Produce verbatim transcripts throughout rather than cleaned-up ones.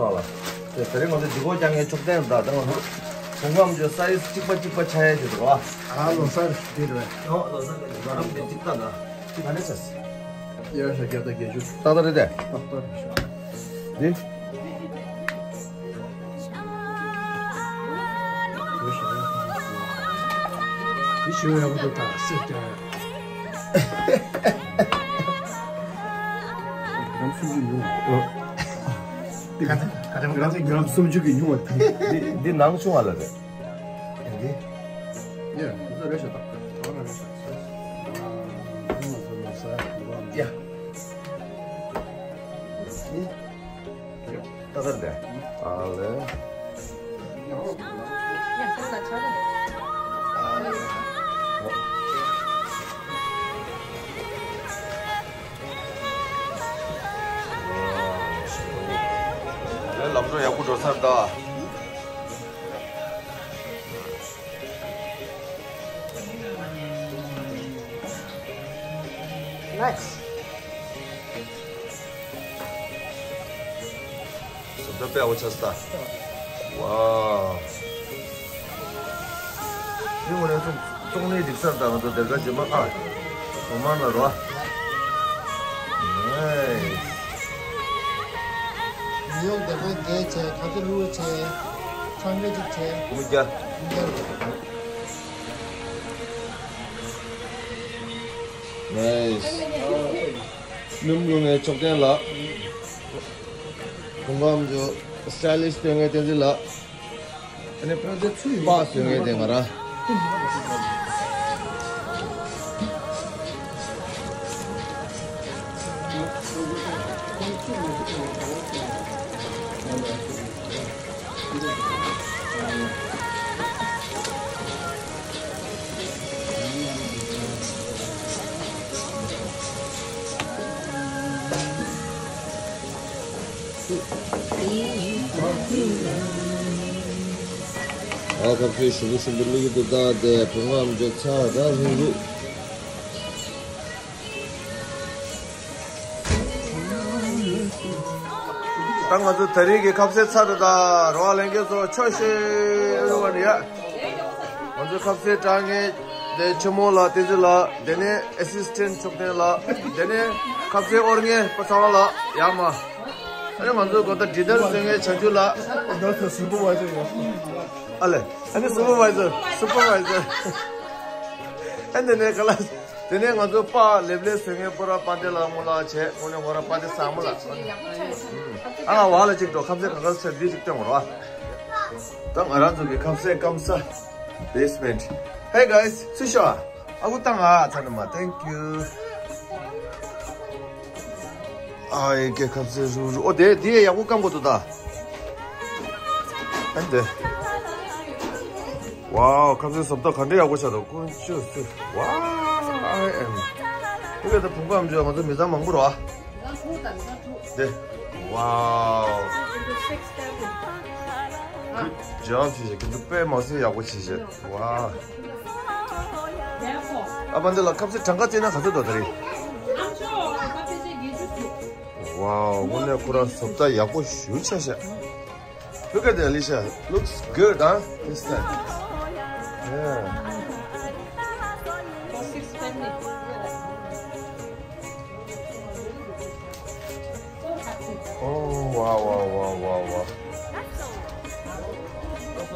ལ། དེ་དེ་རིང་ང་ཚོ་འདི་གོ་རྐྱང་ངའི་ཕྱོགས་སྟོན་དང་དེ་ང་ཚོ་བུང་ཁམས་ཀྱི་སའི་ཛི་གཅིག་པ་གཅིག་པ་ཆགས་ཡ་ཞིག་འདུག་བ། ཨ་ལོ་སར་འདི་རེད། ཨོ་ལོ་སར་འདི་རེད། ང་རང་འདི་གཅིག་ལྟ་ན་གཅིག་ག་ནས་ཆགས། ཡར་ཤ་རྒྱ་ད་རྒྱ་ཞུ། ཏག་ཏག་རེད་དེ། ཏག་ཏག་རེད་ཤག་འདི། འདི་ཞུ་ཡག་པོ་འདུག་ད་སེར་སྐྱ། གྲམ་སུམ་ཅུ་ཉུང་བ། ག་ག་ག་ག་ག་སུམ་ཅུ་གི་ཉུང་བ་དེ། འདི་འདི་ནང་ཆུང་བ་ལ་རེད། འདི། ཡ། འདི་རེད་ཤག་ཏག་ཏག་རེད་ཤག་ཡ། ཏག་ཏག་རེད། ཨ་ལེ། ལམ་འགྲོ་ཡག་པོ་འགྲོ་ཚར་ད། Nice. བཟོ་ལྟ་དཔེ་ཡག་པོ་ཆགས་སོང་ད། ཝའོ། ཡིན་ངོ་ནས་ཙོང་ཙོང་ནས་སྒྲིག་ས་དང་ང་ཚོ་སྡེར་ཁ་རྗེས་མ་ཨ། གོང་མ་ན་རོ། ནའིས། ཉི་ཡོག་སྡེར་ཁ་བརྒྱད་བྱས། ཁ་ཆེ་ལུ་བྱས། ཁྲང་ཡོད་ཅིག་བྱས། ཀུ་མུ་རྒྱ། ཀུ་མུ་རྒྱ། ནའིས། སྣུམ་རླུང་ངའི་ཕྱོགས་སྟོན་ལགས། གོང་གམ་ཇོ། སི་ཊའི་ལིསྚ་སྟོན་མཁན་བསྟན་འཛིན་ལགས། ཨ་ནི་པ་སྟོན་མཁན་དེ་ང་རང་། ཨ་ཁ་ཁའི་ཞུམ་པོ་ཞུམ་པོ་བླུག་གི་འདུག་ད་དེ་བུང་བ་ཨམ་ཅོག་ཚ་ར་རུ་རུ། ད་ང་ཚོ་ད་རེས་ཀྱི་ཁ་ཟས་ཚར་འདུག་ད་རོ་ཨ་ལེན་གེ་སོ་ཆོ་ཤེ་ཨེ་ཝན་ཡ། ང་ཚོའི་ཁ་ཟས་དྲང་ངེས་དེ་ཆེན་མོ་ལ་བསྟན་འཛིན་ལགས། དེ་ནས་ཨེ་སིས་ཊེན་ཊི་ཕྱོགས་སྟོན་ལགས། དེ་ནས་ཁ་ཟས་དབོར་མཁན་པ་ཚང་ལགས་ཡ་མ། ཨ་ནི་ང་ཚོའི་གོ་ད་ཌི་ནར་བཟོ་མཁན་བྱང་ཆུབ་ལགས། ཨ་ལེ། ཨ་ནི་སུ་པར་ཝའི་ཛར། སུ་པར་ཝའི་ཛར། ཨ་ནི་ནས་ག་ལ། དེ་ནས་ང་ཚོ་པ་ལེབ་ལེབ་བཟོ་མཁན་པོ་ར་པ་དེ་ལ་ངོ་ལ་བྱས། ངོ་ནས་ངོ་ར་པ་དེ་ཟ་མོ་ལ། ཨ་ང་བ་ལ་ཅིག་འགྲོ། ཁ་ཟས་ག་ག་ཚར་འདི་ཅིག་སྟོན་དགོས་ར། ད་ང་རང་ཚོ་གི་ཁ་ཟས་སྐམ་ས། Basement. Hey guys, ཚུར་ཤོག་ཨ་ཁུ་བཏང་ཨ་ཚ་ནི་མ། Thank you. ཨ་ཡེ་ཀེ་ཁ་ཟས་རུ་རུ། ཨོ་དེ་དེ་ཡག་པོ་སྐམ་དགོས་འདུག་ད། ཨ་འདི། ཝའོ། ཁ་ཟས་བཟོ་ལྟ་ག་འདྲ་ཡག་པོ་ཆགས་འདུག་ཀུན་སྤྱོད་ཟེར། ཝའོ། ཨ་ཨེམ། དེ་ག་ད་བུང་ཁམ་ཇོ་ང་ཚོ་མི་ཚང་མང་པོ་རོ་ཨ། དེ། ཝའོ། Good job བྱས་བྱས། ཁྱེད་ཚོ་དཔེ་མ་སྲིད་ཡག་པོ་བྱས་བྱས། ཝའོ། ཨ་པ་འདི་ལ་ཁ་ཟས་གྲངས་ཀ་བརྩིས་ན་ག་ཚོད་འདུག་ད་རེད། ཝའོ། དངོས་གནས་ཁོ་རང་བཟོ་ལྟ་ཡག་པོ་ཞེ་པོ་ཆགས་ཤག Look at Alicia. Looks good, huh? This time. Yeah. Oh, wow, wow, wow, wow, wow.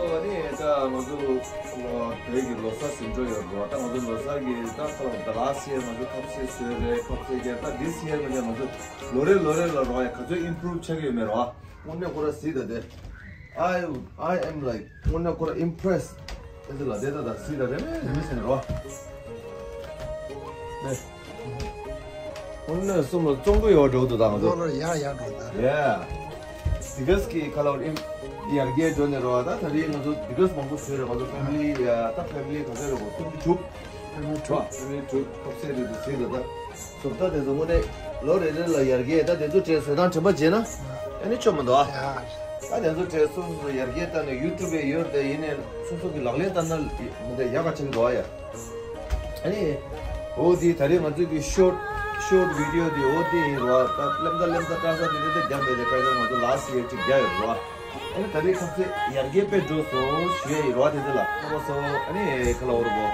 ཨ་ནི་ད་ང་ཚོ་བོད་ཀྱི་ལོ་གསར་ཟིན་འགྲོ་ཡོད་འགྲོ། ད་ང་ཚོ་ལོ་གསར་གྱི་ད་ཁ་ལ་ད་last year ང་ཚོ་ཁ་ཟས་བཟོས་རེད། ཁ་ཟས་བརྒྱབ། ད་this year ང་ཚོ་ལོ་རེ་ལོ་རེ་ལ་རོ་ཡ་ག་ཚོད་improve ཆགས་ཀྱི་ཡོད་མེད་རོ། དངོས་གནས་ཁོ་ར་གཟིགས་དང་དེ། I I am like དངོས་གནས་ཁོ་ར་impressed. ཨེ་ཟེར་ལ་དེ་ད་ད་གཟིགས་དང་དེ་མེད་མི་ཟེར་རོ། དེ། དངོས་གནས་གསུམ་ལ་བཙོང་གི་ཡོད་འགྲོ་འདུག་ད་ང་ཚོ། ལོ་ལོ་ཡར་ཡར་འགྲོ་ད། Yeah. Because གི་ཁ་ལོ་ཨིམ་ཡར་རྒྱས་འགྲོ་ནས་རོ། ད་ད་རེས་ང་ཚོ་because མང་པོ་བཟོས་རེད། ང་ཚོ་family ཡ་ད་family ག་ཚོད་རེད་གོ། སུམ་ཅུ་དྲུག Family trip. Family trip. ཁ་ཟས་རེད་འདུག་ཟེར་ད་ད། བཟོ་ལྟ་དེ་ཚོ་དངོས་གནས་ལོ་རེ་རེ་ལ་ཡར་རྒྱས། ད་དེ་ཚོ་གྲས་བཟོ་སྟངས་དྲན་པ་བརྗེས་ན་ཨ་ནི་ཆོ་མི་འདུག་ཨ། ཡ། ད་དེ་ཚོ་གྲས་སོ་སོ་སོ་ཡར་རྒྱས་བཏང་ནས་YouTube ཡོད་དེ་ཡིན་ནས་སོ་སོ་གི་ལག་ལེན་བསྟར་ན་མི་འདུག་ཡག་ག་ཆགས་ཀྱི་འདུག་ཨ། ཡ། ཨ་ནི་འོ་དེ་ད་རེས་ང་ཚོ་གི་short ཤོཊ་བི་ཌི་ཡོ་དེ་འོ་དེ་ཡིན་རོ། ད་ལེམ་ད་ལེམ་ད་སྐྲ་ས་དེ་དེ་དེ་རྒྱབ་མེད་དེ་སྐྲ་ས་ང་ཚོ་ལ་སི་ཡར་ཅིག་རྒྱབ་ཡོད་རོ། ཨ་ནི་ད་རེས་ཁ་ཚེ་ཡར་རྒྱས་དཔེ་འགྲོ་སོང་ཞུ་ཡ་ཡིན་རོ། དེ་ཚོ་ལ་ཁ་པ་སོ་ཨ་ནི་ཁ་ལ་འོ་རོ་བོ།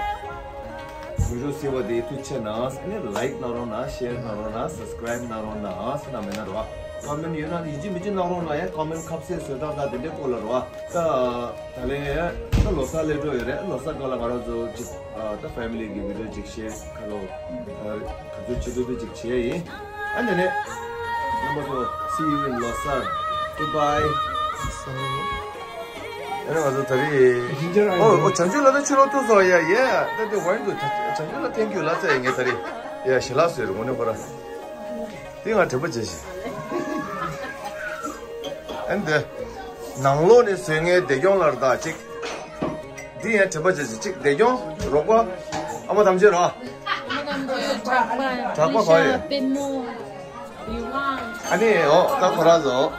བི་ཌི་ཡོ་གཟིགས་པ་དེ་ཐུགས་རྗེ་ཆེ་གནང་། ཨ་ནི་ལའིཀ་གནང་རོགས་གནང་། ཤེར་གནང་རོགས་གནང་། སབ་སི་ཀ་རའིབ་གནང་རོགས་གནང་ཟེར་ན་མེད་ན་རོ། ཀོ་མེན་ཡོད་ན་ཡིན་གཅིག་མིན་གཅིག་གནང་རོགས་གནང་། ཡ་ཀོ་མེན་ཁ་ཚེ་བཟོ་སྟངས་དང་དེ་འདྲའི་སྐོར་ལ་རོ། ད་ད་ལན་ད་ལོ་གསར་སླེབས་འགྲོ་ཡོད་རེད། ལོ་གསར་སྐབས་ལ་ང་རང་ཚོ་ཅིག་ཨ་ད་ཕེ་མི་ལི་གི་བི་ཌི་ཡོ་ཅིག་ཤེར་ཁ་ལོ་ཨ་ག་ཚོད་བྱེད་ཐུབ་ཐུབ་ཅིག་བྱས་ཡིན། ཨ་ནི་ནས་རྣམ་པ་ཚོ། See you in ལོ་གསར། Goodbye། ཨ་ནི་ང་ཚོ་ད་རེས་ཨོ་ཨོ་བྱང་ཆུབ་ལགས་ད་ཕྱི་ལོགས་ཐུག་སོང་། ཡ་ཡ་ད་དེ་ཝན་དུ་བྱང་ཆུབ་ལགས་thank you ལགས་ཚེ་ངས་ད་རེས་ཡ་ཞལ་ལག་བཟོས་རེད། དངོས་གནས་ཁོ་ར། དེ་ང་དྲན་པ་བརྗེད་ཤིང་། ཨན་དེ། ནང་ལོགས་ནས་བཟོས་མཁན་བདེ་སྐྱོང་ལགས་དང་གཅིག་འདི་ཡང་དྲན་པ་བརྗེད་ཤིང་། གཅིག་བདེ་སྐྱོང་རོགས་པ། ཨ་མ་ཐམས་ཅད་རོ། གྲགས་པ་ག་ཡོད། ཨ་ནི་འོ་ད་ཁོ་རང་ཚོ།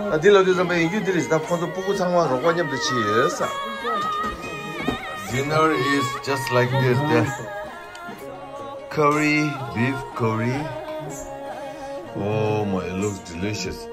ད་འདི་ལབ་དུས་ཙམ་པ་ཡིན་རྒྱུ་འདི་རེད། ད་ཁོ་ཚོ་སྤུ་གུ་ཚང་མ་རོགས་པ་མཉམ་དུ་བྱས་ཡོད་ས། Dinner is just like this there. Curry, beef curry. Oh my, it looks delicious.